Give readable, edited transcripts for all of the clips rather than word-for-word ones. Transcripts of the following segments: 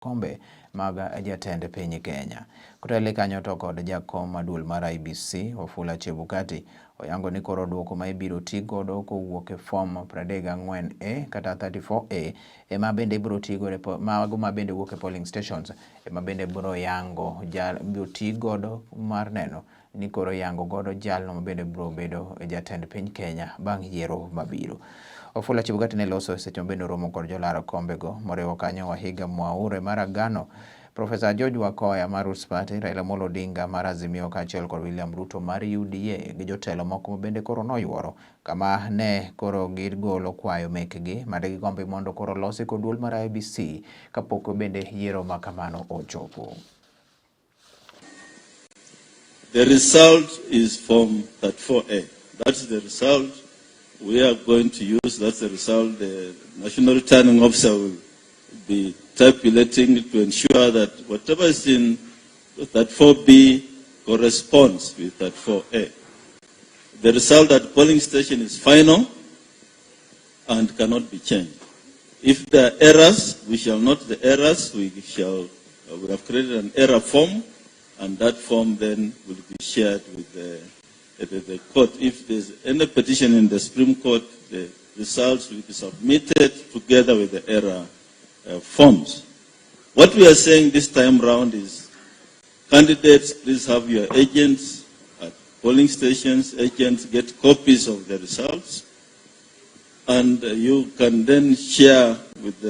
Kombe mag jatend piny Kenya. Kotele kanyo to kod jakom ma duol mar IEBC Wafula Chebukati oyango ni koro duoko ma ibiro ti godo kowuok e form 34A kata 34A ema bende ibiro ti godo mago ma bende wuok e polling stations ema bende biro yango jal ibiro ti godo mar neno ni koro yango godo jalno ma bende biro bedo jatend piny Kenya bang' yiero mabiro. Wafula Chebukati ne loso e seche ma bende oromo kod jolar kombego moriwo kanyo Wahiga Mwaure mar Agano, Profesa George Wakoya mar Roots Party, Raila Amolo Odinga mar Azimio kaachiel kod William Ruto mar UDA gi jotelo moko ma bende koro noyuoro kama ne koro gigolo kwayo mekgi made gigombi mondo koro losi kod duol mar IEBC kapok bende yiero ma kamano ochopo. The result is Form 34A. That's the result we are going to use. That's the result the National Returning Officer will be tabulating to ensure that whatever is in 34B corresponds with 34A. The result at polling station is final and cannot be changed. If there are errors, we shall note the errors. We have created an error form, and that form then will be shared with the court. If there's any petition in the Supreme Court, the results will be submitted together with the error forms. What we are saying this time round is, candidates, please have your agents at polling stations. Agents get copies of the results, and you can then share with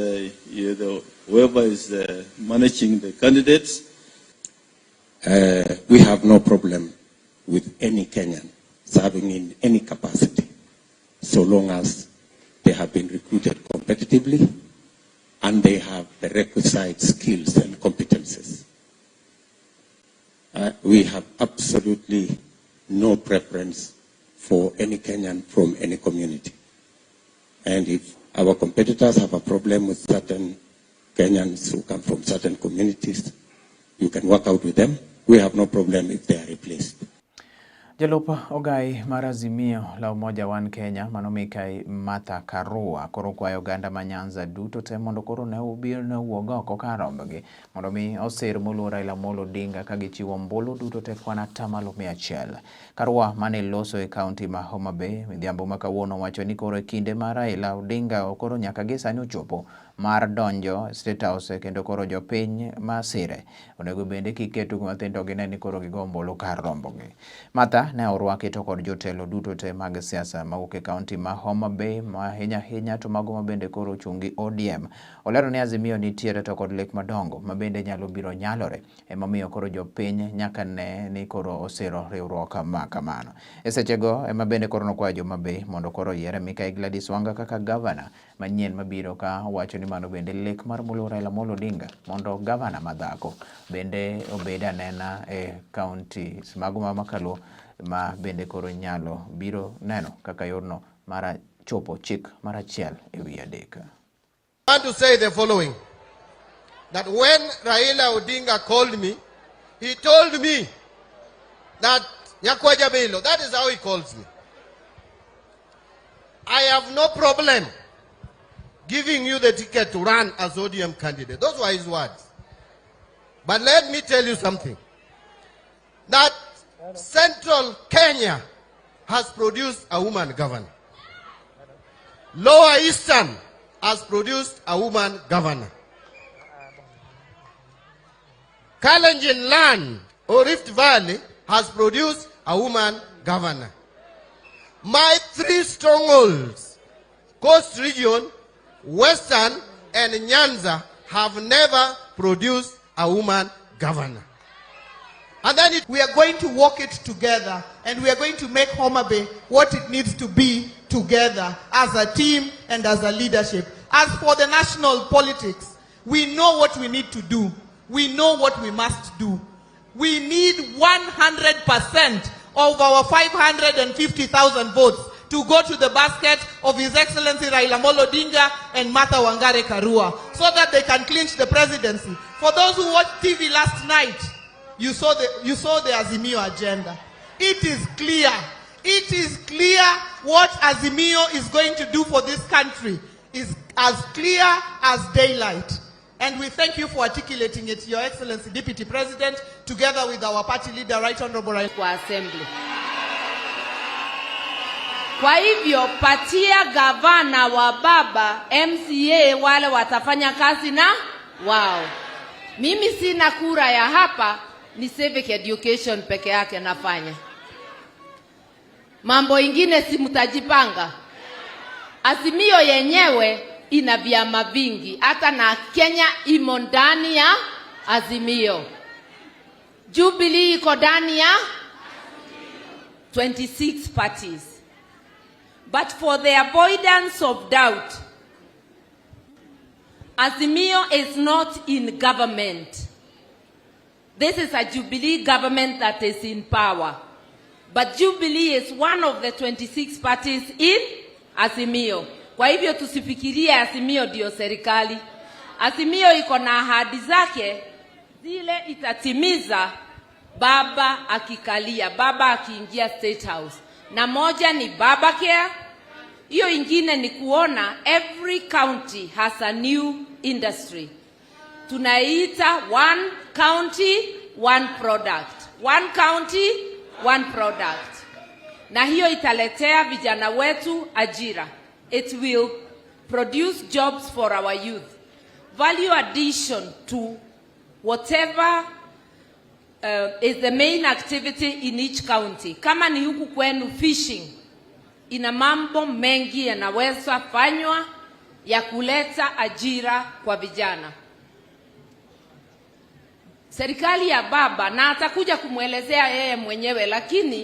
whoever is managing the candidates. We have no problem with any Kenyan serving in any capacity, so long as they have been recruited competitively and they have the requisite skills and competences. We have absolutely no preference for any Kenyan from any community. And if our competitors have a problem with certain Kenyans who come from certain communities, you can work out with them. We have no problem if they are replaced. Jalup ogai mar Azimio la Umoja One Kenya mano Mikai Martha Karua koro kwayo oganda ma Nyanza duto te mondo koro ne obi ne owuog oko kar rombgi mondo mi osir moluor Raila Amolo Odinga ka gichiwo ombulu duto te kwan atamalo 100. Karua mane loso e kaunti ma Homa Bay midhiambo ma kawuono wacho ni koro e kinde ma Raila Odinga koro nyaka gi sani ochopo mar donjo State House kendo koro jopiny ma sire onego bende kik ket tugo mathindo gine ni koro gigo ombulu kar rombogi. Martha ne orwaki to kod jotelo duto te mag siasa mawuok e kaunti ma Homa Bay ma ahinya ahinya to mago ma bende koro ochung' gi ODM. Olero ni Azimio nitiere to kod lek madongo ma bende nyalo biro nyalore emomiyo koro jopiny nyaka ne ni koro osiro riwruok ma kamano. E sechego ema bende koro nokwayo joma Bay mondo koro oyiere Mikai Gladys Wanga kaka gavana manyien mabiro ka wacho ni mano bende lek mar moluor Raila Amolo Odinga mondo gavana madhako bende obed anena e kaunti mago ma Makaluo ma bende koro nyalo biro neno kaka yorno mar chopo chik mar 1/3. I want to say the following, that when Raila Odinga called me, he told me that Nyakwa Jabilo, that is how he calls me. I have no problem giving you the ticket to run as ODM candidate. Those were his words. But let me tell you something. That Central Kenya has produced a woman governor. Lower Eastern has produced a woman governor. Kalenjin land or Rift Valley has produced a woman governor. My three strongholds, Coast Region, Western, and Nyanza, have never produced a woman governor. And then we are going to walk it together, and we are going to make Homa Bay what it needs to be together as a team and as a leadership. As for the national politics, we know what we need to do. We know what we must do. We need 100% of our 550,000 votes to go to the basket of His Excellency Raila Amolo Odinga and Martha Wangari Karua so that they can clinch the presidency. For those who watched TV last night, you saw the Azimio agenda. It is clear. It is clear what Azimio is going to do for this country is as clear as daylight. And we thank you for articulating it, Your Excellency Deputy President, together with our party leader, Right Honorable Raila. Kwa assembly. Kwa hivyo patia gavana wa baba, MCA wale watafanya kazi na wao. Mimi sina kura ya hapa, ni civic education peke yake nafanya. Mambo ingine si mtajipanga. Azimio yenyewe ina vyama vingi, hata na Kenya imo ndani ya Azimio. Jubilee iko ndani ya 26 parties. But for the avoidance of doubt, Azimio is not in government. This is a Jubilee government that is in power. But Jubilee is one of the 26 parties in Azimio. Kwa hivyo tusifikirie Azimio ndio serikali. Azimio iko na ahadi zake zile itatimiza baba akikalia, baba akiingia State House. Na moja ni Baba Care, hiyo ingine ni kuona every county has a new industry. Tunaita one county one product, one county one product, na hiyo italetea vijana wetu ajira. It will produce jobs for our youth, value addition to whatever is the main activity in each county. Kama ni huku kwenu fishing, ina mambo mengi yanaweza fanywa ya kuleta ajira kwa vijana. Serikali ya baba, na atakuja kumwelezea yeye mwenyewe, lakini